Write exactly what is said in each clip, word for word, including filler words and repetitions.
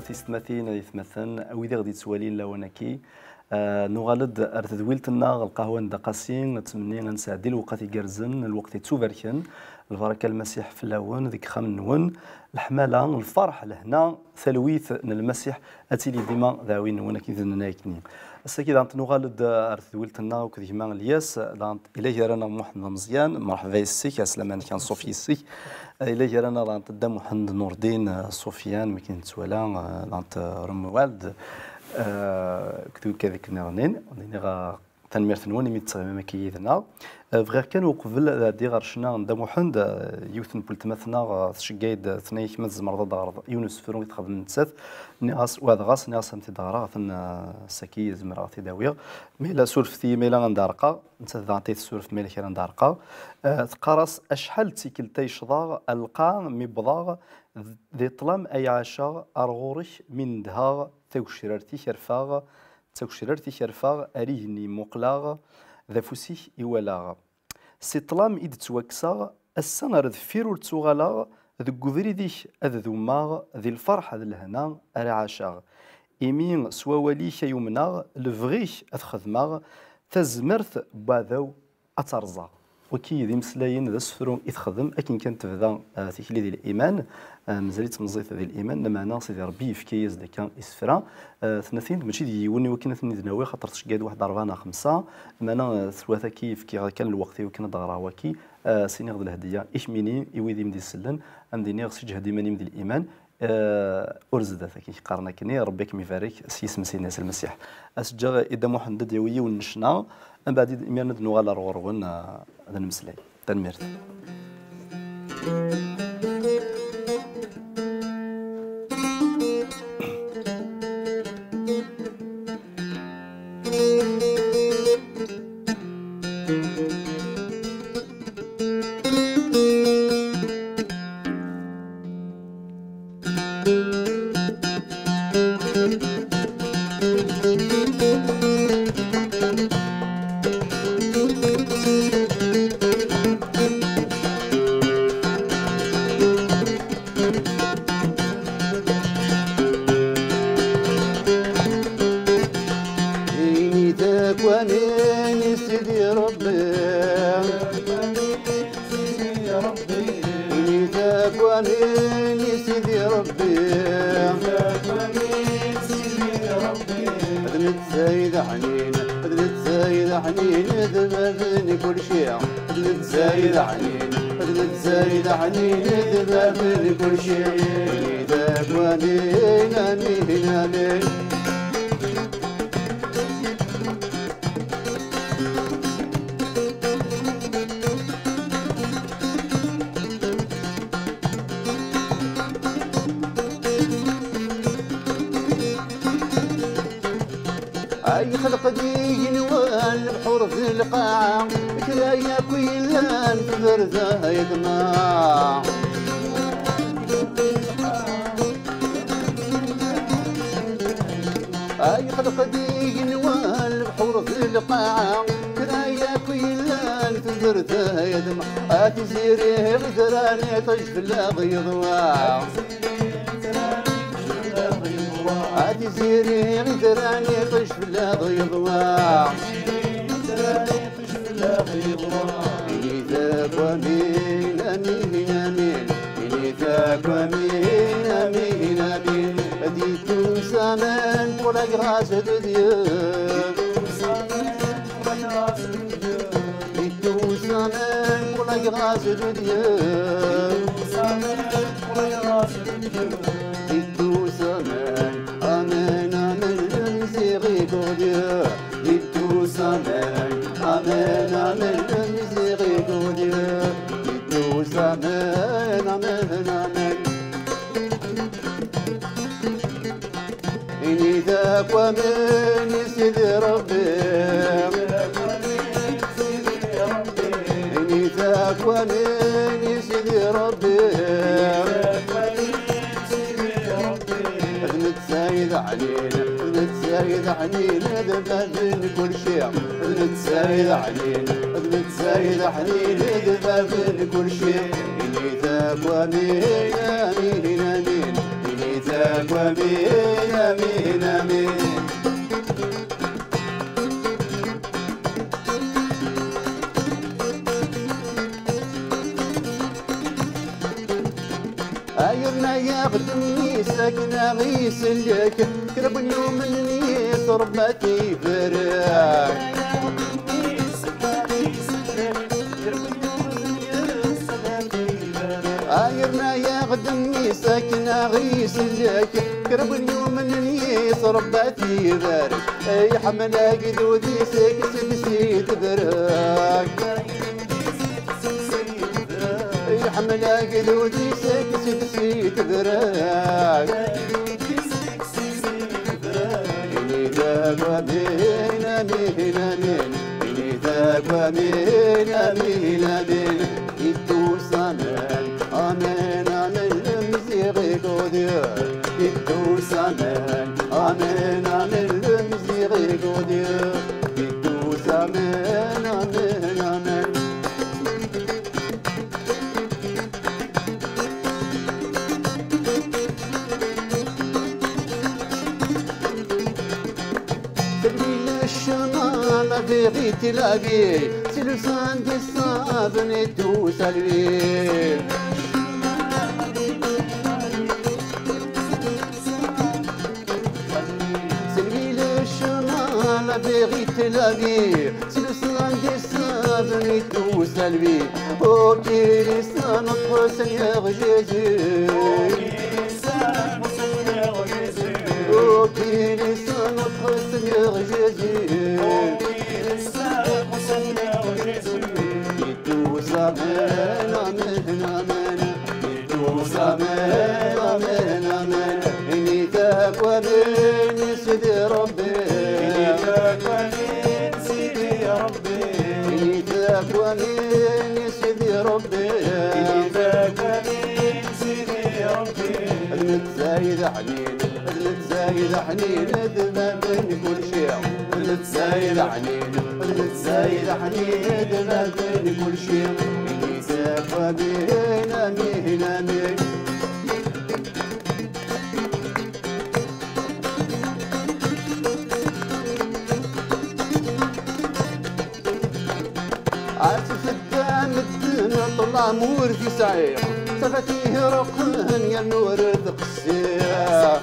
Tisetmatin, aytmaten, a wid i ɣ-d-yettwalin lawan-agi, eh, nuɣal-d ar tedwilt-nneɣ, lqahwa n Dda Qasi, nettmenni ad nesɛeddi lewqat igerrzen, lweqt yettubarken, lbaraka n Lmasiḥ fell-awen, deg yixxamen-nwen, leḥmala, lferḥ, lehna, talwit n Lmasiḥ ad tili dima d aɛwin-nwen, akken i d-nenna akkenni. Ass-agi daɣen nuɣal-d ar tedwilt-nneɣ akked gma Lyas, daɣen ila gar-aneɣ Muḥend Ameẓyan, merḥba yes-k, ɛeslama-nnek, anṣuf yes-k. Ila gar-aneɣ daɣen Dda Muḥend Nurdin, eh, Ṣufyan, mi akken nettwala, eh, daɣen, eh, Romuald, eh, akked wikad akken nniḍen. Ad iniɣ, eh, tanemmirt-nwen imi d-tettɣimim akka yid-neɣ. Eh, bɣiɣ kan uqbel ad ɛeddiɣ ɣer ccna n Dda Muḥend, eh, yiwet n weltma-tneɣ, eh, tceggeɛ-d, eh, tenna-yak ma tzemreḍ ad d-teɣreḍ yiwen n usefru i texdem nettat. Nniɣ-as, wɛedɣ-as, nniɣ-as ad m-t-id-ɣreɣ, atan, eh, saki zemreɣ ad t-id-awiɣ. Ma yella surfet-iyi, ma yella anda ɛerqeɣ, nettat daɣen ay tessuref ma yella kra anda ɛerqeɣ. Eh, teqqar-as: "Acḥal d tikkelt ay ccḍeɣ, alqa mi wwḍeɣ, d, di ṭṭlam ay ɛaceɣ, ar ɣur-k mi nedheɣ, tagecrart-ik rfeɣ, d tagecrart-ik rfeɣ, ar igenni muqleɣ, d afus-ik i walaɣ. Si ṭṭlam i d-ttwakkseɣ, ass-a ar deffir ur ttuɣaleɣ, deg ubrid-ik ad dummeɣ, di lferḥ d lehna ara ɛaceɣ. Imi s wawal-ik ay umneɣ, lebɣi-k ad xedmeɣ, tazmert n waɛdaw ad tt-rẓeɣ." Wagi d imeslayen, d asefru i texdem akken kan tebda, eh, tikli di liman, eh, mazal-itt meẓẓiyet di liman, lameɛna Sidi Ṛebbi yefka-yas-d akka isefra. Eh, tenna-t-id mačči d yiwen i wakken ad ten-id-nawi, xaṭer tceggeɛ-d waḥed ṛebɛa neɣ xemsa, lameɛna, eh, twata-k-i, fkiɣ kan lweqt i wakken ad d-ɣreɣ waki, eh, s-iniɣ d lehdiya i kemmini, i wid i m-d-isellen, ad m-d-iniɣ, sseǧhed iman-im di liman, eh, ur zdat, akken i k-qqaren akkenni, Ṛebbi ad kem-ibarek s yisem n Sidna Ɛisa Lmasiḥ. Ad s-ǧǧeɣ i Dda Muḥend ad d-yawi yiwen n ccna, mbeɛd imiren ad d-nuɣal ar ɣur-wen, eh, ad nemmeslay. Tanemmirt. Init akk amin i Sidi Ṛebbi. Init akk amin i Sidi Ṛebbi. D netta i d aḥnin, d netta i d aḥnin, d bab n kulci. D netta i d aḥnin, d netta i d aḥnin, d bab n kulci. Init akk amin, amin, amin. Ay xelq-d igenwan, lebḥur d lqaɛa, kra yakk yellan tebra-t ay ṭṭmeɛ. Ay xelq-d igenwan, lebḥur d lqaɛa, kra yakk yellan tebra-t ay ṭṭmeɛ. A tiziri itran iṭij fell-aɣ yeḍwa. A tiziri itran iṭij fell-aɣ yeḍwa. Init akk amin, amin, amin. Init akk amin, amin, amin. Dit doucement pour la grâce de Dieu. Dit doucement pour la grâce de Dieu. Dit doucement, amen, amen, le miséricordieux. Dit doucement, amen, amen, le miséricordieux. Dit doucement, amen, amen. Init akk amin i Sidi Ṛebbi. Init akk amin i Sidi Ṛebbi. D netta i d aḥnin, d netta i d aḥnin, d bab n kulci. D netta i d aḥnin, d netta i d aḥnin, d bab n kulci. Init akk amin, amin, amin. Init Amin, amin, amin. Yerna-yaɣ-d mmi-s akken a ɣ-isellek, kra n win yumen yis Ṛebbi ad t-ibarek. Yerna-yaɣ-d mmi-s akken a ɣ-isellek, kra n win yumen yis Ṛebbi ad t-ibarek. Iḥemmel agdud-is, kkes-d si tebrek. Iḥemmel agdud-is, kkes-d si tebrek. Ini-d akk amin, amin, amin. Ini-d akk amin, amin, amin. Ittus amen, amen, amen. Lemziɣ i kudir. Ittus amen, amen, amen. Lemziɣ i kudir. Ittus amen, amen, amen. Celui le chemin, la vérité, la vie, c'est le sang des saints, venez tous à lui. C'est lui le chemin, la vérité, la vie. C'est le sang des saints, venez tous à lui. Oh, qu'il est saint, notre Seigneur Jésus. Oh, qu'il est saint, notre Seigneur Jésus. Ittus amen, amen, amen. Ittus amen, amen, amen. Init akk amin i Sidi Ṛebbi. Init akk amin i Sidi Ṛebbi. Init akk amin i Sidi Ṛebbi. Init akk amin i Sidi Ṛebbi. D netta i d aḥnin, d netta i d aḥnin, d bab n kulci. D netta i d aḥnin, d netta i d aḥnin, d bab n kulci. Init akk amin, amin, amin. Ad tfedda medden ṭṭlam ur t-isɛi, tafat-ih ruqen yernu ur d-qessiɣ.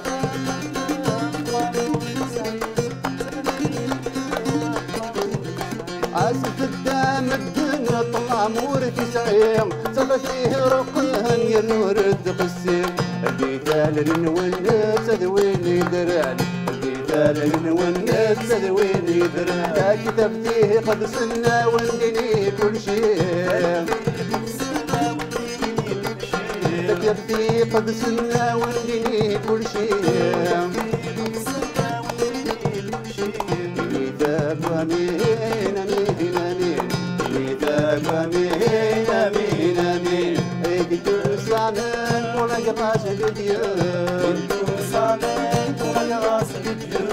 Ad tfedda medden ṭṭlam ur t-isɛi, tafat-ih ruqen yernu ur d-qessiɣ. Di talel-nwen netta d win idran. Di talel-nwen netta d win idran. Taktabt-ih iqedsen a wen-d-ini kulci. Taktabt-ih iqedsen a wen-d-ini kulci. Init akk amin, amin, amin. Init akk amin, amin, amin. Et tous amen pour la grâce de Dieu. Et tous amen pour la grâce de Dieu.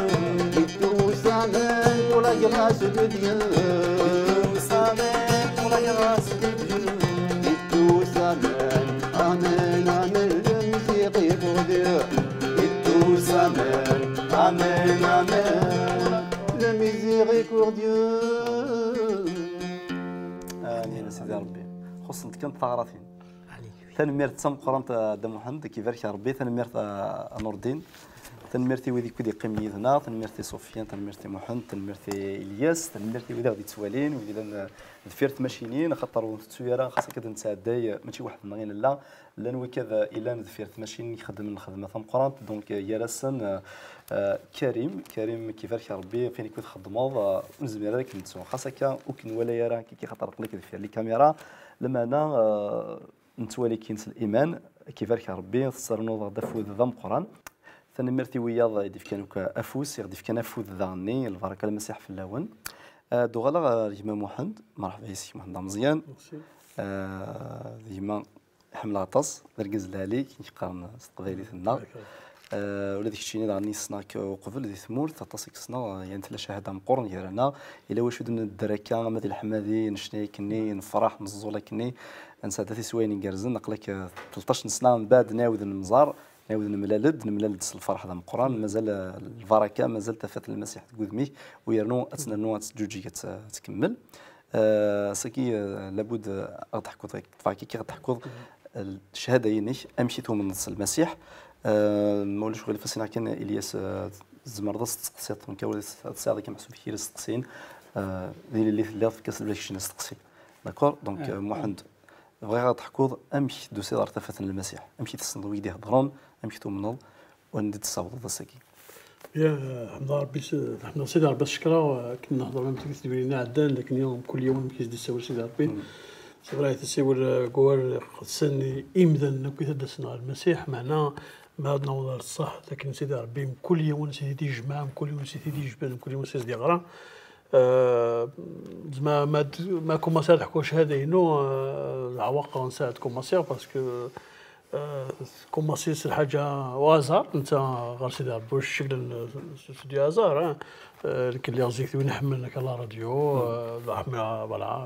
Et tous amen pour la grâce de Dieu. Et tous amen pour la grâce de Dieu. Et tous amen, amen, amen. Lemziɣ i pour Dieu. Et tous amen, amen, amen. Lemziɣ i pour Dieu. Amin a Sidi Ṛebbi. Xuṣṣent kan teɣratin. Tanemmirt d tameqqrant a Dda Muḥend, ad k-ibarek Ṛebbi. Tanemmirt a, a Nurdin. Tanemmirt i wid i d-yeqqimen yid-neɣ. Tanemmirt i Sufyan, tanemmirt i Muḥend, tanemmirt i Ilyas, tanemmirt i wid i ɣ-d-yettwalin, wid yellan, eh, deffir tmacinin, axaṭer ur ntettu ara, xas akka d-nesɛedday, eh, mačči weḥd-neɣ i nella. Llan wakad, eh, illan deffir tmacinin i ixeddmen lxedma tameqqrant. Donc, eh, gar-asen, eh, eh, Karim, Karim, ad k-ibarek Ṛebbi ɣef wayen i txeddmeḍ, eh, ur nezmir ara ad k-nettu. Xas akka ur k-nwala ara akka, axaṭer aql-ik deffir les caméras. Lameɛna, eh, nettwali-k-in s liman, ad k-ibarek Ṛebbi, tessernuḍ-aɣ-d afud d ameqqran. Tanemmirt i wiyaḍ i d-ifkan akk afus, i ɣ-d-ifkan afud daɣenni, lbaraka Lmasiḥ fell-awen. Eh, ad uɣaleɣ ɣer gma Muḥend, merḥba yes-k Muḥend Ameẓyan. Merci. Eh, d gma ḥemmleɣ aṭas, d argaz lɛali, i yeqqaren s teqbaylit-nneɣ. D'accord. Eh, ula d keččini daɣenni ssneɣ-k uqbel di tmurt, aṭas i k-ssneɣ, eh, yan tella cahada meqqren gar-aneɣ. Yella wacu d-nedder akka, ama di leḥmadi, necna akkenni, nefṛeḥ, neẓẓul akkenni, nesɛedda tiswayin igerrzen, aql-ak, eh, tleṭṭac n sna mbeɛd nɛawed nemẓer. Nɛawed nemlal-d, nemlal-d s lferḥ d ameqqran, mazal, eh, lbaraka, mazal tafat n Lmasiḥ deg wudem-ik, u yernu ad tt-nernu, ad teǧǧuǧeg, ad tt-, ad tkemmel. Eh, saki, eh, labud, eh, ad ɣ-d-teḥkuḍ, ṭṭfeɣ-k akka, ad ɣ-d-teḥkuḍ, eh, ccahada-inek, amek i tumneḍ s Lmasiḥ. Eh, ma ulac ɣilif, as-iniɣ kan, Ilyas, eh, tzemreḍ ad s-testeqsiḍ, nekk, ad tesɛiḍ akka meḥsub kra n isteqsiyen, eh, di lili telliḍ, tefka-s lbak kečč n asteqsi. D'accord? Donc, eh, Muḥend, bɣiɣ ad teḥkuḍ amek d-tusiḍ ɣer tafat n Lmasiḥ, amek i tessneḍ wi d-iheddren, amek tumneḍ, u anda d-tessawḍeḍ ass-agi? Ya, ḥemdeɣ Rebbi, s-, ḥemdeɣ Sidi Rebbi, ad t-cekkreɣ, akken nehder am tgit d win iɛeddan, d akken mkul yiwen amek i s-d-issawel Sidi Rebbi. C'est vrai, tessiwel, eh, deg wawal iqedsen i imdanen akk i d-asen ɣer Lmasiḥ, meɛna ma ad naweḍ ɣer ṣṣeḥ, d akken Sidi Rebbi mkul yiwen s i t-id-yejmeɛ, mkul yiwen s i t-id-yejbed, mkul yiwen s i s-d-yeɣra. Euh, زعما ما د-، ما كومونسي ad ḥkuɣ ccahada-inu, euh, d aɛewwiq nessaɣ ad كومونسيغ parce que, euh, تكومونسي s lḥaǧa au hasard, netta ɣer Sidi Rebbi ur cceklen, c'est du hasard, hein. Euh, nekk lliɣ zik d win iḥemmlen akka la radio, euh, voilà,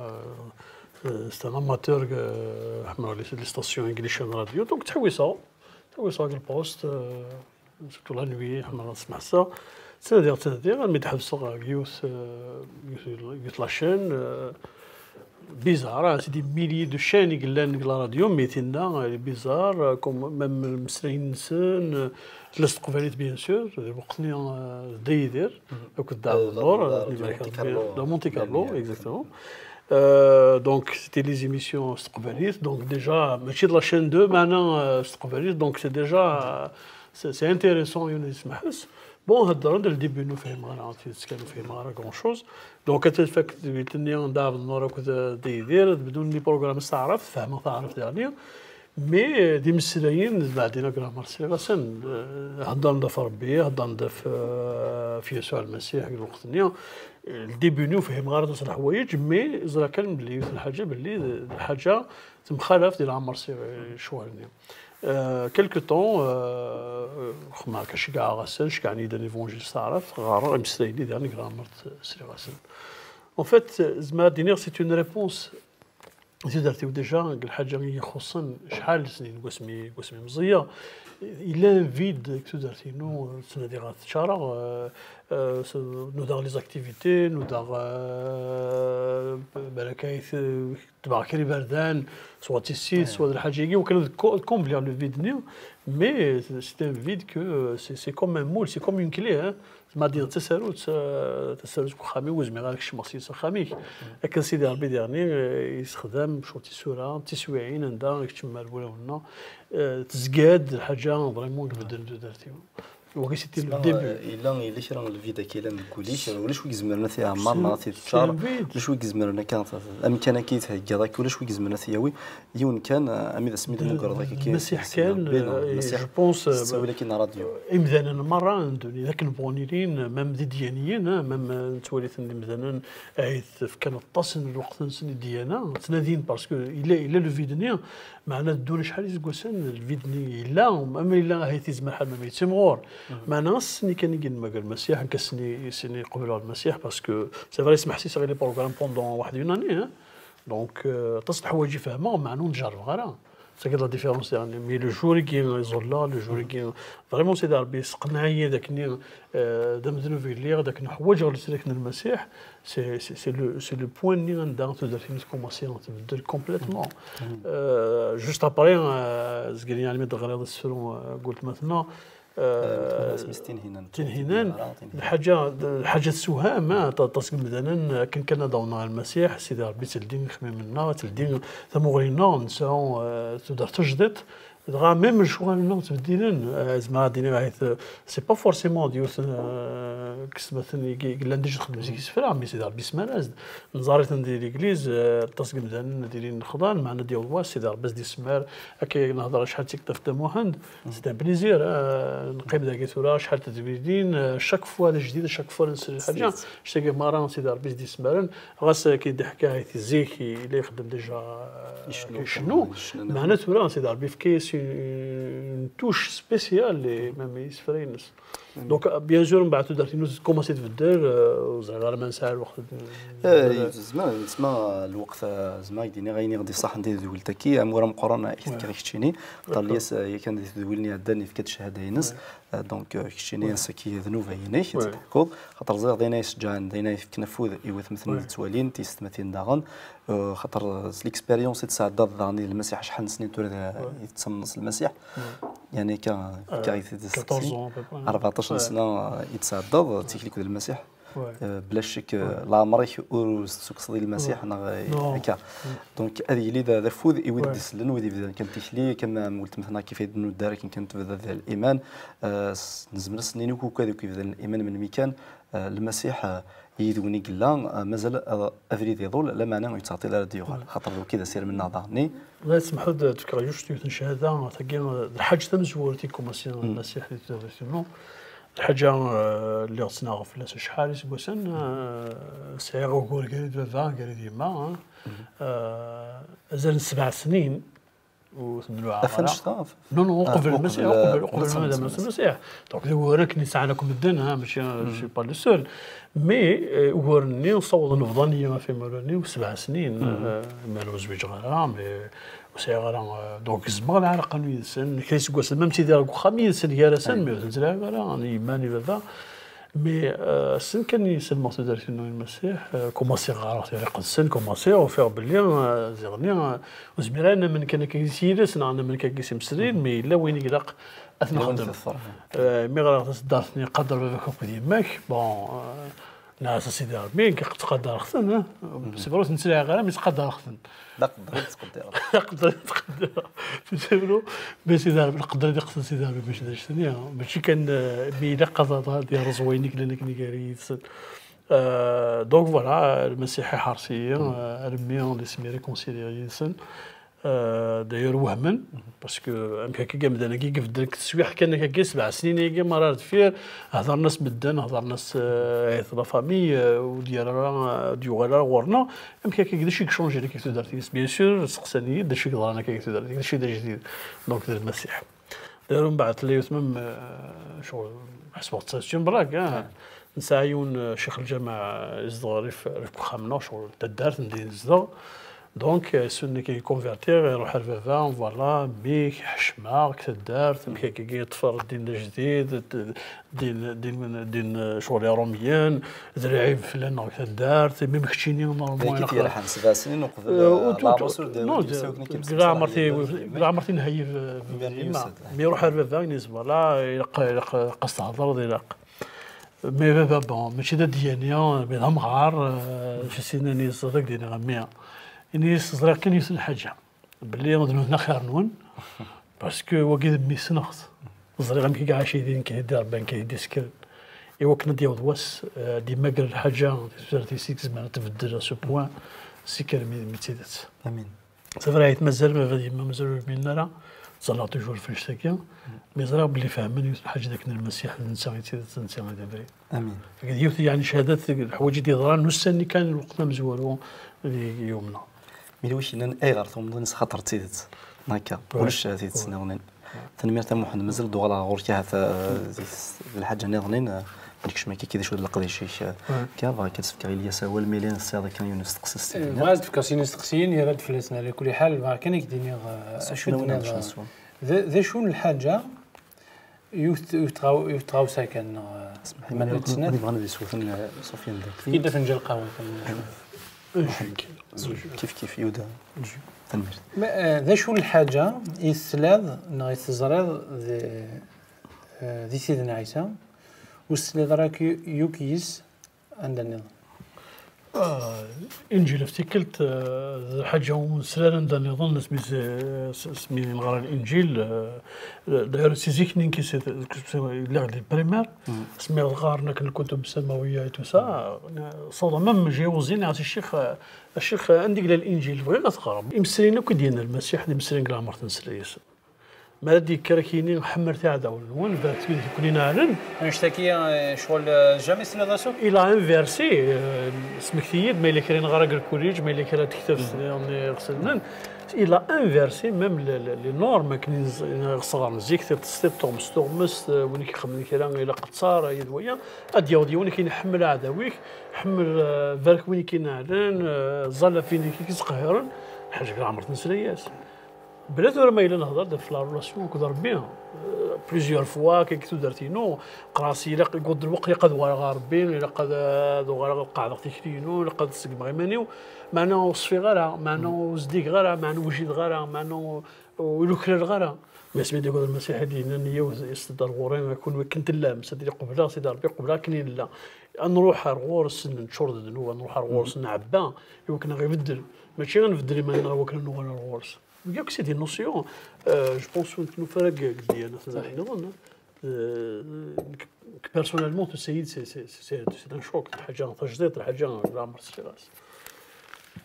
euh, c'est un amateur, euh, ḥemmleɣ les, les stations angliciennes radio, donc ttḥewwiseɣ, ttḥewwiseɣ deg lpost, euh, surtout la nuit, ḥemmleɣ ad smeḥseɣ. Ttnadiɣ, ttnadiɣ, armi d-ḥebseɣ deg yiwet, euh, yiwet, yiwet la chaîne, euh, bizarre, ah, c'est des milliers de chaînes i yellan deg la radio, mais tinna, elle est bizarre, euh, comme même lmeslayen-nsen, euh, tella s teqbaylit, bien sûr, lweqt-nni, euh, Dda Yidir, akked Dda Ɛebdennur, euh, la radio Monte Carlo, exactement. Euh, donc, c'était les émissions s teqbaylit, donc déjà, mačči d la chaîne deux, meɛna, euh, s teqbaylit, donc c'est déjà, euh, c'est, c'est intéressant, yiwen ad yesmeḥs. Bon, heddren-d le début, ur fhimeɣ ara, tidet kan ur fhimeɣ ara grand chose. Donc, ad tfak tedwilt-nni n Dda Ɛebdennur akked, euh, Dda Yidir, ad bdun les programmes s taɛrabt, fehmeɣ taɛrabt daɣen. Mais, euh, d imeslayen, d baɛdin agramar Sliɣ-asen, euh, heddren-d ɣef Rebbi, heddren-d ɣef, euh, ɣef Yasuɛ Lmasiḥ deg lweqt-nni. Le début-nni ur fhimeɣ ara aṭas n leḥwayeǧ, mais ẓriɣ kan belli yiwet n lḥaǧa, belli d lḥaǧa temxalaf di leɛmer s ccɣel-nni. Euh, quelque temps, euh, xedmeɣ akka, ceggɛeɣ-asen, ceggɛen-iyi-d un évangile s taɛrabt, ɣɣareɣ imeslayen-nni daɣen deg leɛmer sliɣ-asen. En fait, زعما ad d-iniɣ, c'est une réponse. Tudert-iw déjà deg lḥaǧa i yi-ixuṣṣen acḥal n snin, deg wasmi, deg wasmi meẓẓiyeɣ. Yella un vide deg tudert-inu, ttnadiɣ ad t-ččareɣ, euh, euh, s-, nudaɣ les activités, nudaɣ, euh, balak ay t-, tebɛeɣ kra iberdan, soit tissit, soit d lḥaǧa-agi, wakken ad ko-, ad combleɣ le vide-nni, mais c'est un vide que, euh, c'est, c'est comme un moule, c'est comme une clé, hein. Ma d-yenna d tasarut, eh, tasarut deg uxxam-iw, ur zmireɣ ara ad kecmeɣ s-, s axxam-ik. Akken Sidi Rebbi diɣen, eh, yessexdam cwiṭ tisura, tiswiɛin, anda i keččem ar wulawen-nneɣ, eh, tezga-d lḥaǧa vraiment deg medden n tudert-iw. Wagi, c'était le début. Yella, yella kra n lvide akka yellan deg wul-ik, ulac wi izemren ad t-iɛemmer neɣ ad t-iččar, ulac wi izemren akka, amkan akka i theggaḍ akka, ulac wi izemren ad t-yawi. Yiwen kan, eh, ami d asmi d-tmugreḍ akka, Lmasiḥ kan, eh, je pense, eh, s ttawil akkin n ṛadyu. Imdanen merra n ddunit, akken bɣun ilin, même d idyaniyen, eh, même, eh, nettwali-ten d imdanen, eh, fkan aṭas n lweqt-nsen i ddiyana, ttnadin, parce que yella, yella le vide-nni, meɛna ddun acḥal iseggasen, le vide-nni yella, ama yella ahat yezmer ḥal ma yettimɣur. Meɛna ass-nni kan i yenmager Lmasiḥ, nekk ass-nni, ass-nni qebleɣ Lmasiḥ, parce que c'est vrai, smeḥsiseɣ i les programmes pendant واحد une année, hein. Donc, euh, aṭas n leḥwayeǧ i fehmeɣ, meɛna ur njerrbeɣ ara. C'est la différence, يعني, mais le jour-agi i ẓulleɣ, le jour-agi, vraiment, Sidi Rebbi yesseqneɛ-iyi d akken, euh, d amednub i lliɣ, d akken ḥwaǧeɣ leslak n Lmasiḥ, c'est, c'est, c'est le, c'est le point-nni anda tudert-inu tkumaṣi tbeddel complètement. Euh, juste après, euh, zgan, يعني, mi d-ɣriɣ asefru, euh, n weltma-tneɣ, Eh, Tinhinan. Tinhinan, lḥaǧa, lḥaǧa tessewham, ah, aṭas n yimdanen, akken kan ad awḍen ɣer Lmasiḥ, Sidi Ṛebbi tteldi ixemmimen-nneɣ, tteldi tamuɣli-nneɣ, nesɛu, eh, tudert tajdiṭ, dɣa même lecɣal-nneɣ ttbeddilen, eh, zemreɣ ad d-iniɣ ahat, eh, c'est pas forcément d yiwet, eh, n yessetma-ten i, i yellan déjà txeddem zik isefra, mais Sidi Ṛebbi yessemar-as-d. Neẓra-ten di l'église, eh, aṭas n yimdanen ad ilin xḍan, meɛna ad yaweḍ wass, Sidi Ṛebbi ad s-d-yessemar. Akka i nehder acḥal d tikkelt ɣef Dda Muḥend, c'est un plaisir, eh, neqqim dagi tura acḥal n tedwilin, eh, chaque fois d ajdid, chaque fois nesel lḥaǧa, ccagi merra Sidi Ṛebbi s-d-yesmaren, ɣas akken d-iḥka zik yella ixeddem déjà, eh, icennu, meɛna tura Sidi Ṛebbi yefka-yas une, une touche spéciale, et même i yisefra-ines. Donc, bien sûr, mbeɛd tudert-inu tkumaṣi tbeddel, euh, ur ẓriɣ ara ma nesɛa lweqt. Eh, zma, zma lweqt, eh, zma i d-iniɣ ayen i ɣ-d-iṣaḥen di tedwilt-agi, amur ameqqran i k-fkiɣ keččini, xaṭer Lyas, eh, yakan di tedwilin iɛeddan yefka-d ccahada-ines. Eh, donc, eh, keččini ass-agi d nnuba-inek, ad tḥekkuḍ, xaṭer ẓriɣ d ayen ay yesǧaɛen, d ayen ay yefken afud i watmaten i d-ttwalin, tiyessetmatin daɣen, eh, xaṭer, eh, s l'expérience i tesɛeddaḍ daɣen i Lmasiḥ, acḥal n snin tura d-, i tettamneḍ s Lmasiḥ? Yani akka, fkiɣ-ak-t-id. Quatorze ans à peu près. Rbeɛṭac n sna i d-tesɛeddaḍ, d tikli akked Lmasiḥ. Eh, bla ccek, eh, leɛmer-ik ur s-tessukseḍ i Lmasiḥ, neɣ, eh, akka. Donc, ad yili d, d afud i wid d-isellen, wid ibdan kan tikli, kan am weltma-tneɣ Kifaya Nuddar, akken kan tebda d liman. Eh, s-, nezmer ad s-nini akk, akk ad akk ibdan liman melmi kan, eh, Lmasiḥ, eh, yid-wen i yella, eh, mazal, eh, abrid iḍul, lameɛna ur yettɛeṭṭil ara ad d-yuɣal, xaṭer d wagi d asirem-nneɣ daɣen-nni. Ma tsemḥeḍ, ad fkeɣ just yiwet n ccahada, tagi, eh, d lḥaǧa tamezwarut i kumaṣi Lmasiḥ di tudert-inu. D lḥaǧa, eh, lliɣ ttnaɣeɣ fell-as acḥal iseggasen, eh, sɛiɣ ugur gar-i d baba, gar-i d yemma, eh. Eh, azal n sebɛa snin, ur ten-nluɛaɣ ara. Ɣef annect-a? Non, non, uqbel Lmasiḥ, uqbel, uqbel ma d Lmasiḥ. Donc, d uguren akken i sɛan akk medden, ha, mačči, je suis pas le seul. Mais, eh, uguren-nni ssawḍen bḍan-iyi ɣef imawlan-iw sebɛa snin, eh, ma ur zwiǧeɣ ara, mais ur sɛiɣ ara, eh, donc, gezmeɣ lɛalaqa-inu yid-sen, kra iseggasen, ma ttidireɣ deg uxxam yid-sen gar-asen, mais ur ten-ttlaɛiɣ ara, ni yemma ni baba. Mais, euh, ass-n kan i selmeɣ tudert-inu i Lmasiḥ, euh, kumaṣiɣ ɣareɣ Tira Iqedsen, kumaṣiɣ ufiɣ belli, euh, ziɣ-nni, euh, ur zmireɣ ara ad namen kan akka s yiles neɣ ad namen kan akka s imesrin, mais yella wayen i ilaq ad t-nexdem. Euh, mi ɣriɣ taseddart-nni, qader baba-k akked yemma-k, bon, euh, nɛas a Sidi Ṛebbi, nekk ttqadareɣ-ten, hein. C'est vrai, ur ten-ttlaɛiɣ ara, mais ttqadareɣ-ten. D aqedder i ttqeddireɣ. D aqedder i ttqeddireɣ. Tessawleḍ, mais Sidi Ṛebbi, lqedr i d-iqsed Sidi Ṛebbi, mačči d acu-nni, hein. Mačči kan, euh, mi ilaq ad, ad yerreẓ wayen i yellan akken gar-i yid-sen. Euh, donc voilà, Lmasiḥ iḥeṛṛes-iyi, euh, armi d asmi réconcilier yid-sen. Euh, d'ailleurs wehmen, parce que amek akka amdan-agi ibeddel deg teswiɛt kan akka, sebɛa snin-agi merra ar deffir, hedren-as medden, hedren-as, euh, ayt la famille, euh, ur d-yerra ara, ur d-yuɣal ara ɣur-neɣ. Amek akka, d acu i yechangen akka deg tudert-ines? Bien sûr, seqsan-iyi-d d acu i yeḍran akka deg tudert-ik, d acu i d ajdid, donc, d Lmasiḥ. D'ailleurs, mbeɛd tella yiwet même, euh, ccɣel, ḥesbeɣ-tt c'est une blague, hein. Nesɛa yiwen, euh, ccix lǧameɛ, euh, izdeɣ rif, rif uxxam-nneɣ, ccɣel taddart anda i nezdeɣ. Donc, euh, s-, nekk i convertiɣ, iruḥ ar baba, voilà, mmi-k, ḥecmeɣ-k, taddart, amek akka i yeṭṭfer ddin d ajdid, d-, ddin, ddin, ddin, euh, ccɣel iṛumyen, d lɛib fell-aneɣ taddart, même keččini, normalement, ilaq yerḥan sebɛa snin uqbel, euh, euh, tout, leɛmer-is ur d-, non, ur d-yessawi akken ad k-id-yemmeslay leɛmer-ti-, leɛmer tinha-yi, euh, yemma. Mi iruḥ ar baba, ini-as, voilà, ilaq, ilaq, ilaq ad s-thedreḍ, ilaq. Mais baba, bon, mačči d adyani, mais d amɣar, euh, je sais, ini-as, ad ak-d-iniɣ a mmi. Ini-as, ẓriɣ kan yiwet n lḥaǧa, belli d nutni axir-nwen, parce que wagi d mmi ssneɣ-t. Ẓriɣ amek i iɛac yid-i, nekk i d-irebban, nekk i d-iskren. I wakken ad d-yaweḍ wass, euh, ad d-yemmager lḥaǧa, di tudert-is i izemren ad tbeddel à ce point, sikker mi, mi d tidet. Amin. Tabrayt mazal baba d yemma mazal ur minen ara, ẓẓalleɣ toujours ɣef annect-agi, mi ẓriɣ belli fehmen yiwet n lḥaǧa d akken Lmasiḥ d netta i d tidet, d netta i d abrid. Amin. Tagi d yiwet, yeɛni, ccahadat, leḥwayeǧ i d-yeḍran ussan-nni kan, lweqt amezwaru i yumneɣ. Mi d wi k-yennan ayɣer tumneḍ, ini-as xaṭer d tidet. Akka, ulac tidet nniḍen. Tanemmirt a Muḥend, mazal d-uɣaleɣ ɣur-k ahat, eh, di s-, d lḥaǧa nniḍen, eh, nekcem akka d acu d leqdic-ik, eh, akka, bɣiɣ kan ad s-fkeɣ i Lyas awal, mi yella tesɛiḍ akken yiwen n usteqsi s-, eh, bɣiɣ ad d-fkeɣ sin isteqsiyen, yerra-d fell-asen, ɛla kulli ḥal, bɣiɣ kan ad k-d-iniɣ, eh, acu d-nniḍ, eh, d, d acu n lḥaǧa, yiwet, yiwet tɣaw-, yiwet tɣawsa kan, neɣ, eh, ma nella ttnat. Bɣan ad isewten, eh, Sufyan da. Efk-iyi-d afenǧal n lqahwa kan. Kif kif, Yuda. Tanemmirt. Ma, eh, d acu n lḥaǧa i teslaḍ neɣ i teẓriḍ di, eh, di Sidna Ɛisa, ur teslaḍ ara akk, yakk yis anda nniḍen? Ah, Inǧil ɣef tikkelt, eh, d lḥaǧa ur nesli ara anda nniḍen, asmi s-, s-, asmi neɣra Linǧil, eh, d'ailleurs, si zik-nni nekk s-, lliɣ di primaire, asmi ɣɣaren akken lkutub samawiya et tout ça, eh, ssawḍeɣ même j'ai osé, nniɣ-as, a ccix, eh, a ccix, eh, anda i yella Linǧil? Bɣiɣ ad t-ɣreɣ. Imesriyen akk i d-yenna Lmasiḥ d imesriyen deg leɛmer-ten nesla-yasen. Mi ara d-yekker ad k-yini ḥemmlet iɛdawen-nwen, barket wid i ken-ineɛlen. Annect-agi, eh, ccɣel, eh, jamais tenniḍ-as akk? Il a inversé, eh, smekti-yi-d ma yella kra i neɣra deg lkuliǧ, ma yella kra tektabt nniḍen iɣsan-nni. Il a inversé même les, les, les normes akken i nẓ-, i neɣ sɣaren zik, tiṭ-, tiṭ-, tuɣmest, tuɣmest, eh, win i ixedmen kra ilaq ttar, yid waya. Ad d-yaweḍ yiwen akken iḥemmel aɛdaw-ik, ḥemmel, eh, barek win i k-ineɛlen, eh, ẓẓal ɣef win i k-isqehhiren. Ḥaǧa leɛmer tnesla-yas. Bla tura ma yella nehḍer-d ɣef la relation akked Rebbi, euh, plusieurs fois akka deg tudert-inu, qqreɣ-as ilaq, yewweḍ lweqt, ilaq ad uɣaleɣ ɣer Rebbi, ilaq ad, ad uɣaleɣ ad qeɛdeɣ tikli-inu, ilaq ad ṣeggmeɣ iman-iw, meɛna ur ṣfiɣ ara, meɛna ur zdigeɣ ara, meɛna ur wjideɣ ara, meɛna ur, ur uklaleɣ ara. Mi asmi d-yewweḍ Lmasiḥ i d-yennan yiwet, yesdar ɣur-i, kunwi akken tellam, c'est-à-dire qebleɣ Sidi Rebbi, qebleɣ akken i nella. Ad nruḥ ar ɣur-s neččur d ddnub, ad nruḥ ar ɣur-s nɛebba, i wakken ad ɣ-ibeddel. Mačči ad nbeddel iman-nneɣ i wakken ad nuɣal ar ɣur-s. Yakk c'est des notions, euh, je pense ur nettnufa ara deg, deg ddyanat nniḍen, euh, nekk, personnellement, tusa-yi-d, c'est, c'est, c'est, c'est un choc, d lḥaǧa tajdiṭ, d lḥaǧa leɛmer sliɣ-as.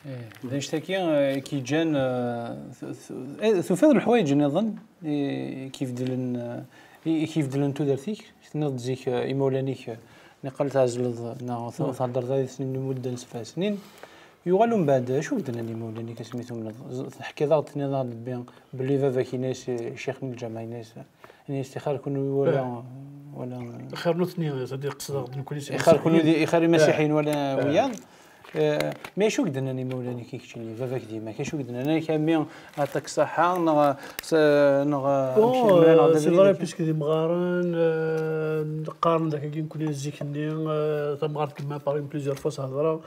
Eh, d annect-agi, eh, i k-yeǧǧan, eh, tu-, tu-, eh, tufiḍ leḥwayeǧ nniḍen i, i k-ibeddlen, eh, i, i k-ibeddlen tudert-ik? Tenniḍ-d zik, eh, imawlan-ik, eh, niqal tɛezleḍ neɣ tu-, theddreḍ ad iten-in lmudda n sebɛa snin. Yuɣal umbeɛd, acu k-d-nnan yimawlan-ik asmi tumneḍ? Z-, teḥkiḍ-aɣ-d, tenniḍ-aɣ-d bi-, belli baba-k yenna-yas i ccix n lǧameɛ, yenna-yas, yenna-yas ixir kunwi wala, wala. Xir nutni, c'est-à-dire qesdeɣ-d nekkni si ixir kunwi di, ixir imasiḥiyen wala wiyaḍ. Eh, mais acu k-d-nnan yimawlan-ik i keččini, baba-k d yemma-k, acu k-d-nnan? Amek a mmi, aṭak ṣṣaḥa, neɣ s-, neɣ, eh, amek i mlaleɣ d abrid-agi? Puisque d imɣaren, eh, qqaren-d akkagi nekkni zik-nni, eh, tamɣart gma, par exemple, plusieurs fois s-hedreɣ,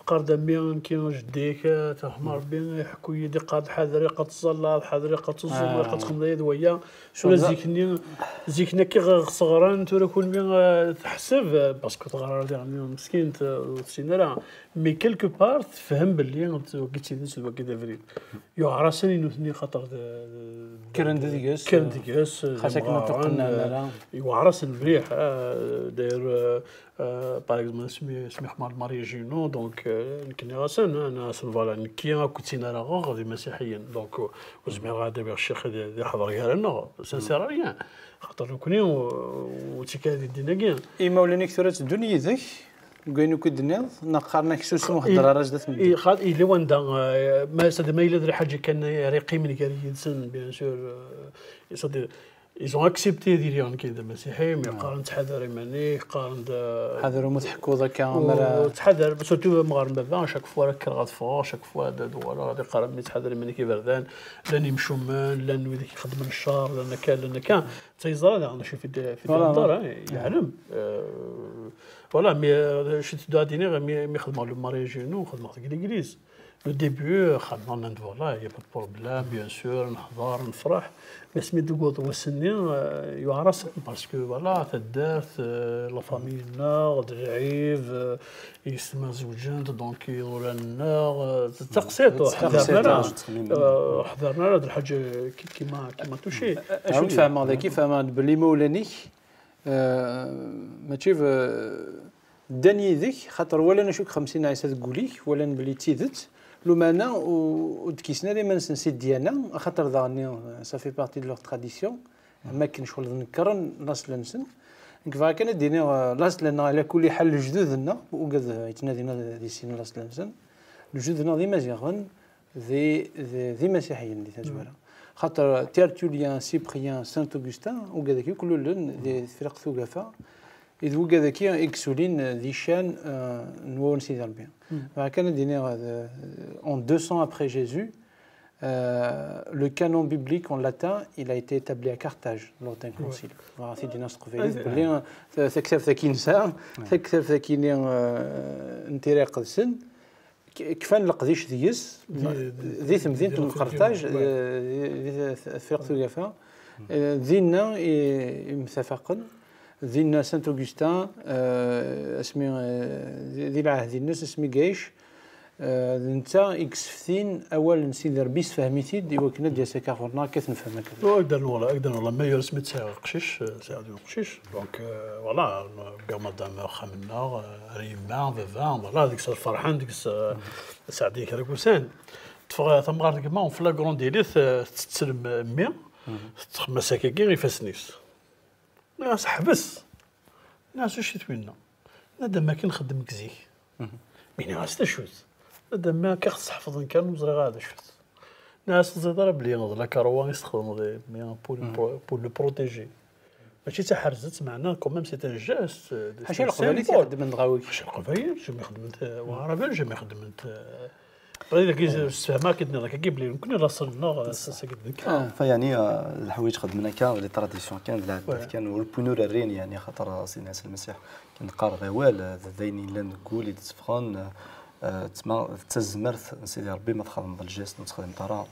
teqqar-d a mmi, nekki jeddi-k, eh, teḥma Rebbi, iḥekku-yi-d, iqqar-d ḥader, ilaq ad tẓallaḍ, ḥader, ilaq ad teẓẓumeḍ, ilaq ad txedmeḍ aya d waya. Tura zik-nni, zik-nni akka ɣ-, ɣ-sɣran, tura kunwi, eh, teḥseb, eh, parce que teɣra diɣen meskint, eh, ur tessin ara. Mais quelque part, tefhem belli d wagi d tidet, d wagi d abrid. Yuɛer-asen i nutni, xaṭer d, d, kkren-d deg-s, kkren deg-s, xas akken ur tuqennɛen ara. Yuɛer-asen mliḥ, eh, d'ailleurs, eh, Euh, par exemple, asmi, asmi ḥemmleɣ lmaryaj-inu, donc, euh, nekk nniɣ-asen, ah, nniɣ-asen, voilà, nekki akked tin ara ɣeɣ d imasiḥiyen, donc, euh, ur zmireɣ ad awiɣ ccix ad, ad iḥḍer gar-aneɣ, ça ne sert à rien. Xaṭer nekkni, euh, ur ttekkaɣ di ddin-agi. Imawlan-ik tura tteddun yid-k deg wayen akk i d-tenniḍ, neɣ qqaren-ak susem, ur hedder ara zdat medden? I-, xa-, yella wanda, euh, ma, c'est-à-dire, ma yella d lḥaǧa kan ara yeqqimen gar yid-sen, bien sûr, euh, c'est-à-dire, ils ont accepté ad iliɣ nekk d amasiḥi, mais qqaren-d ttḥadar iman-ik, qqaren-d, euh, ḥader umi tḥekkuḍ akka, ur-, amara ttḥadar, surtout amɣar n baba, chaque fois ara kkreɣ ad ffɣeɣ, chaque fois ad, ad uɣaleɣ ad iqqar a mmi ttḥadar iman-ik, iberdan, llan imcumen, llan wid i ixeddmen ccer, llan akka, llan akka. Netta yeẓra daɣen acu i t-id-, i t-id-ihedder, hein, yeɛlem. Euh, voilà, mais, euh, acu i d-ttedduɣ ad d-iniɣ, mi, mi xedmeɣ le mariage-inu, xedmeɣ-t deg l'église. Le début, euh, xedmeɣ, nnan-d, voilà, il y a pas de problème, bien sûr, neḥḍer, nefreḥ. Mais asmi d-yewweḍ wass-nni, euh, yuɛer-asen, parce que, voilà, taddart, euh, la famille-nneɣ, d lɛib, euh, yessetma zewǧent, donc iḍulan-nneɣ, euh, d taqsiṭ, ur ḥdaren ara, euh, ḥdaren ara d lḥaǧa ki-, kima, kima tuci. Acu d-fehmeɣ dagi? Fehmeɣ-d belli imawlan-ik, euh, mačči b-, ddan yid-k, xaṭer walan acu i ixemmem Sidna Ɛisa deg wul-ik, walan belli d tidet, lumeɛna u-, ur d-kkisen ara iman-nsen si ddyana, axaṭer daɣen, euh, ça fait partie de leur tradition, am akken ccɣel d nekkren laṣel-nsen. Nekk bɣiɣ kan ad d-iniɣ, euh, laṣel-nneɣ, ɛla kulli ḥal, lejdud-nneɣ, ugad, euh, yettnadin ad, ad issin laṣel-nsen. Lejdud-nneɣ d Imaziɣen, d, d, d imasiḥiyen di tazwara. Xaṭer Tertullien, Cyprien, Saint Augustin, ugad-agi akk lulen di Tefriqt Tugafa, d wugad-agi i yessulin di ccan, eh, n wawal n Sidi Ṛebbi. Bɣiɣ kan ad d-iniɣ, eh, en deux cents après Jésus, eh, le canon biblique en latin, il a été établi à Carthage lors d'un concile. Bɣiɣ ad t-id-iniɣ s teqbaylit, belli, eh, ta-, taktabt-agi nesɛa, taktabt-agi-nni, eh, n Tira Iqedsen, k-, kfan leqdic deg-s, di, di, di temdint n Qerṭaj, eh, di, di Tefriqt Tugafa. Eh, dinna i, i mtafaqen, dinna Saint Augustin, eh, asmi, eh, di, di lɛehd-ines, asmi gayec, eh, d netta i yesseftin awal n Sidi Ṛebbi, yessefhem-it-id i wakken ad d-yas akka ɣur-neɣ, akka ad t-nefhem akka. Ur ak-d-rnuɣ la, ak-d-rnuɣ la meilleure, asmi tt-sɛiɣ aqcic, eh, sɛiɣ yiwen uqcic. Donc, euh, voilà, wwiɣ madame axxam-nneɣ, euh, ar yemma, baba, voilà, deg-s ferḥen, deg-s, euh, sɛeddayen kra n wussan. Ṭṭfeɣ tamɣart n gma, en flagrant délit, euh, tettel m-, mmi. Tettxemmim-as akkagi ifassen-is. Nniɣ-as ḥbes. Nniɣ-as acu-t winna? Nadam akken xeddem deg zik. Mi nniɣ-as d acu-t? Nadam akka ɣ-tesḥefḍen kan ur ẓriɣ ara d acu-t. Nniɣ-as ur teẓriḍ ara belli d la carotte i s-txedmeḍ, mais pour le pro- pour le protéger. Mačči d taḥerzet, meɛna quand même c'est un geste, euh, c'est un symbole. Ḥaca leqbayel i t-ixeddmen dɣa wigi. Ḥaca leqbayel, jamais xedment, euh, waɛraben, jamais xedment, euh, Ṭayib, dagi, ssefhameɣ-ak-id nniḍ-ak-agi belli nekkni laṣel-nneɣ, eh, s-, s-agi d nekk. Ah. Enfin, yeɛni, eh, leḥwayeǧ xedmen akka, d les traditions kan, d lɛaddat kan, ur wwin ur rrin, yeɛni, xaṭer, eh, Sidna Ɛisa Lmasiḥ, neqqar d awal, eh, d, d ayen yellan deg wul i d-tteffɣen, eh, eh, d tma, d tazmert n Sidi Ṛebbi ma txedmeḍ lǧest, ma txedmeḍ ara.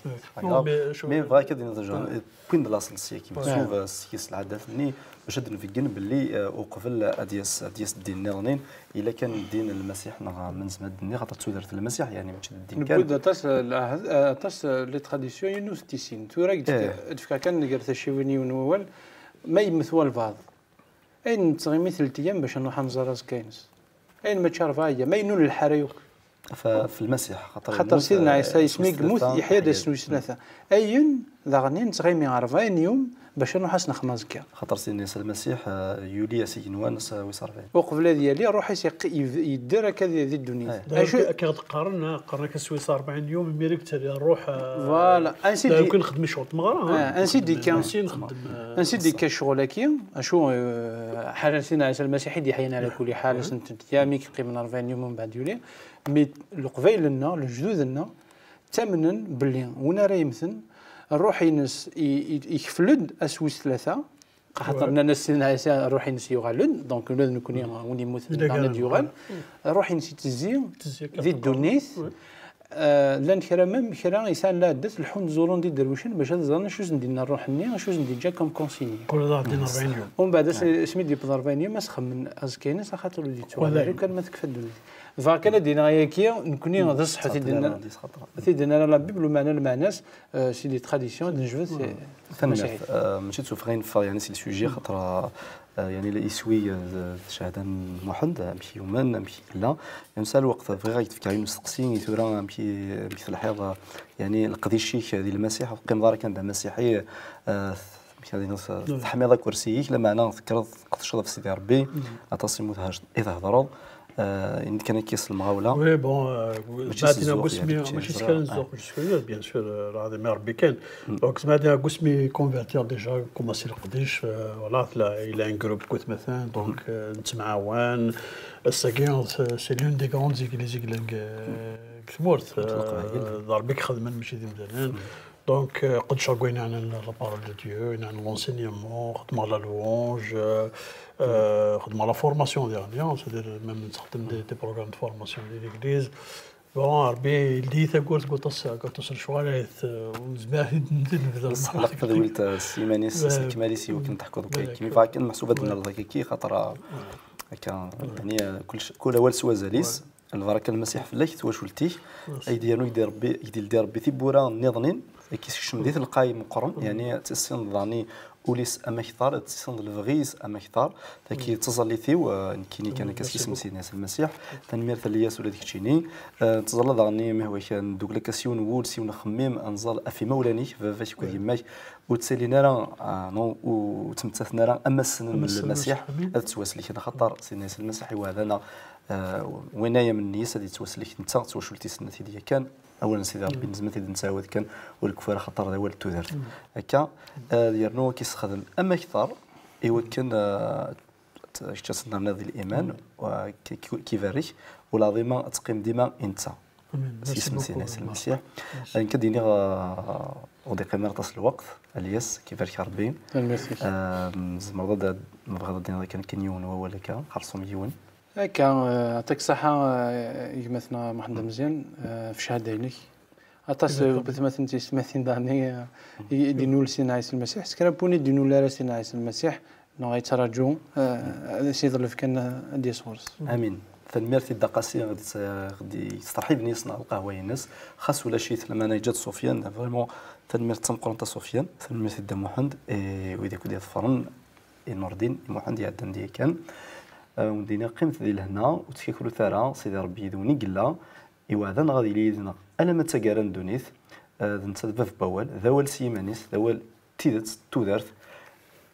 Mais bɣiɣ akka d-iniḍ, genre, wwin-d laṣel seg-k, meḥsub, eh, seg-s lɛaddat-nni, bac ad d-nbeggen belli, eh, uqbel ad d-yas, ad d-yas ddin nniḍen, Yella kan ddin n Lmasiḥ neɣ ma nezmer ad d-nini, xaṭer d tudert n Lmasiḥ, yeɛni mačči d ddin kan. Newwi-d aṭas n lɛahd, aṭas n les traditions i ur t-tessin. Tura ad k-d-, ad d-fkeɣ kan gar tacciwin yiwen n wawal, ma yemmet walbeɛḍ, ayen nettɣimi telt ayyam bac ad nruḥ ad nẓer aẓekka-ines. Ayen mačči rebɛa ayyam, ayen ur nelḥa ara yakk. F-, f Lmasiḥ, xaṭer xaṭer yemmut, Sidna eh, Ɛisa isem i yemmut, yeḥya-d ass n wis tlata. Ayen daɣen i nettɣimi rebɛin yum bac ad nruḥ ad s-nexdem aẓekka. Xaṭer Sidna Ɛisa Lmasiḥ, eh, yuli-as igenwan ass wis ṛebɛin. Uqbel ad yali, ṛṛuḥ-is yeq-, yeb-, yedder akka di, di ddunit. Eh. Acu akka ɣ-d-qqaren, eh, qqaren akka s wis ṛebɛin yum, imir i yettali ṛṛuḥ, eh, ansi d-, kan xedmen ccɣel n tmeɣra, eh, ansi d-ikka, ansi nxeddem, eh, ansi d-ikka ccɣel-agi, acu, eh, ḥala Sidna Ɛisa Lmasiḥ i d-yeḥyan ɛla kulli ḥal, ass n telt ayyam i yeqqimen ṛebɛin yum, mbeɛd yuli. Mi Leqbayel-nneɣ, lejdud-nneɣ, ttamnen belli win ara yemmten, ṛṛuḥ-ines i, i, ikfel-d ass wis tlata, xaṭer nnan-as Sidna Ɛisa ṛṛuḥ-ines yuɣal-d, donc ula d nekkni, win yemmuten daɣen ad d-yuɣal, ṛṛuḥ-ines ittezzi di ddunit. Eh, llan kra, même kra yesɛan lɛaddat, leḥḥun ẓẓuren d iderwicen bac ad ẓren acu sen-d-inna ṛṛuḥ-nni, acu sen-d-iǧǧa comme consigne. Umbeɛd, as-, asmi d-yewweḍ ṛebɛin yum, ad s-xemmen aẓekka-ines, axaṭer ur d-yettuɣal ara kan ma tekfa ddunit. Bɣiɣ kan ad d-iniɣ ayagi, nekkni d ṣṣeḥ, t-id-tenna, t-id-tenna la Bible, meɛna lmeɛna-s, eh, c'est des traditions, d nejbed, eh, tanemmirt. Eh, mačči d tuffɣa i neffeɣ, yeɛni, si le sujet, xaṭer, eh, yeɛni, la iswi, eh, d, d cchada n Muḥend, amek yumen, amek yella. Yeɛni, nesɛa lweqt, bɣiɣ ad k-d-fkeɣ yiwen usteqsi i tura, amek i, amek telḥiḍ, eh, yeɛni, leqdic-ik di Lmasiḥ, ur teqqimeḍ ara kan d amasiḥi, eh, Amek ad iniɣ, teḥmiḍ akersi-ik, lameɛna tekkreḍ tqedceḍ ɣef Sidi Ṛebbi, aṭas i mu-, i thedreḍ, eh, indi kan akka s lemɣawla. Oui, bon, euh, mačči s zzux, mačči s kra n zzux, je suis, bien sûr, euh, lɛaḍima Ṛebbi kan. Donc, zma deg wasmi convertir déjà, commencer leqdic, euh, voilà, tella, il a un groupe n watmaten, donc, euh, nettemɛawan. Ass-agi, c'est, c'est l'une des grandes églises i yellan deg, euh, deg tmurt. Euh, d Ṛebbi i ixedmen, mačči d imdanen. Donc, euh, qedceɣ deg wayen yeɛnan la parole de Dieu, yeɛnan l'enseignement, xedmeɣ la louange, euh, euh, xedmeɣ la formation dernière, c'est-à-dire même nettxeddem des, des programmes de formation di l'église. Bon, Ṛebbi yeldi tawwurt deg waṭas, deg waṭas n lecɣal, ayt, euh, ur nezmir ad nebder. Bṣeḥ, ilaq tadwilt, euh, s yiman-is, s lekmal-is, i wakken teḥkuḍ deg wayagi. Mi bɣiɣ kan meḥsub ad d-nerreḍ akka-ki, xaṭer, euh, akka, yeɛni, euh, kul, kul awal s wazal-is. Lbaraka n Lmasiḥ fell-ak, twacult-ik. Ay d-yernu, ay d-irebbi, ay d-ildi Ṛebbi tiwwura nniḍnin, ay k-isekcem di telqay meqqren, yeɛni ad tissineḍ daɣen ul-is amaktar, ad tissineḍ lebɣi-is amaktar. Taki d taẓallit-iw, eh, nekkini kan akka s yisem n Sidna Ɛisa Lmasiḥ. Tanemmirt a Lyas ula d keččini. Eh, nettẓalla daɣen mi hwa kan deg akka s yiwen wul, s yiwen uxemmim, ad nẓall ɣef imawlan-ik, baba-k akked yemma-k, ur ttalin ara, ah, non, ur ttmettaten ara am wass-nni n Lmasiḥ, ad ttwasellken, axaṭer Sidna Ɛisa Lmasiḥ iwɛed-aneɣ, ah, win ay am-nni-s ad yettwasellek netta d twacult-is n tid yakan. Awal n Sidi Ṛebbi nezmer ad t-id-nettɛawad kan, ur ikfi ara axaṭer d awal n tudert. Akka, ah, yernu ad k-yessexdem am akteṛ i wakken, ah, kečč ad tennerniḍ di liman, wa k-, k-, kibarek, u lɛaḍima ad teqqim dima i netta. S yisem n Sidna Ɛisa Lmasiḥ. Nekk ad d-iniɣ, ah, ur d-iqqim ara aṭas lweqt, a Lyas, kibarek Ṛebbi. Tanemmirt-ik. Ah, tzemreḍ ad, ma tebɣiḍ ad d-tiniḍ kan, kan yiwen wawal akka, xerṣum yiwen. Akka, ah, yeɛṭik ṣṣeḥḥa, ah, gma-tneɣ Muḥend Amezyan, ah, ɣef cchada-inek. Aṭas n wetmaten d teysetmatin daɣen i, i d-inul Sidna Ɛisa Lmasiḥ. S kra n win i d-inul ara Sidna Ɛisa Lmasiḥ, neɣ yettraǧu, eh, ad as-yeḍleb kan, eh, ad d-yas ɣur-s. Amin. Tanemmirt i Dda Qasi, ɣ-, ɣ-, d-yesteṛḥiben yis-neɣ ɣer lqahwa-ines. Xas ulac-it, lameɛna yeǧǧa-d Sufyan. Vraiment, tanemmirt d tameqqrant a Sufyan. Tanemmirt i Dda Muḥend, i wid akk d-iḍefren, i Nurdin, i Muḥend iɛeddan di yakan. Eh, wen-d-iniɣ, qqimet di lehna, ur ttkakrut ara, Sidi Ṛebbi yid-wen i yella, iweɛd-aneɣ ad yili yid-neɣ alamma d taggara n ddunit. Eh, d netta d bab n wawal, d awal s yiman-is, d awal tidet, tudert,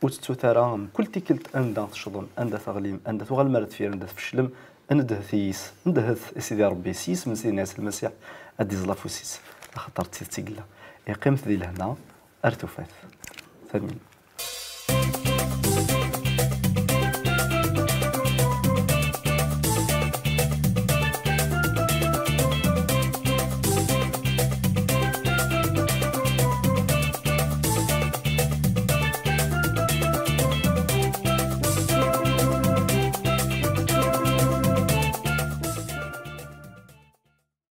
ur tettut ara mkul tikkelt anda tecḍem, anda teɣlim, anda tuɣalem ar deffir, anda tfeclem, nedhet i yis, nedhet i Sidi Ṛebbi s yisem n Sidna Ɛisa Lmasiḥ, ad d-iẓẓel afus-is, axaṭer d tidet i yella. Iqqimet di lehna ar tufat. Tanemmirt.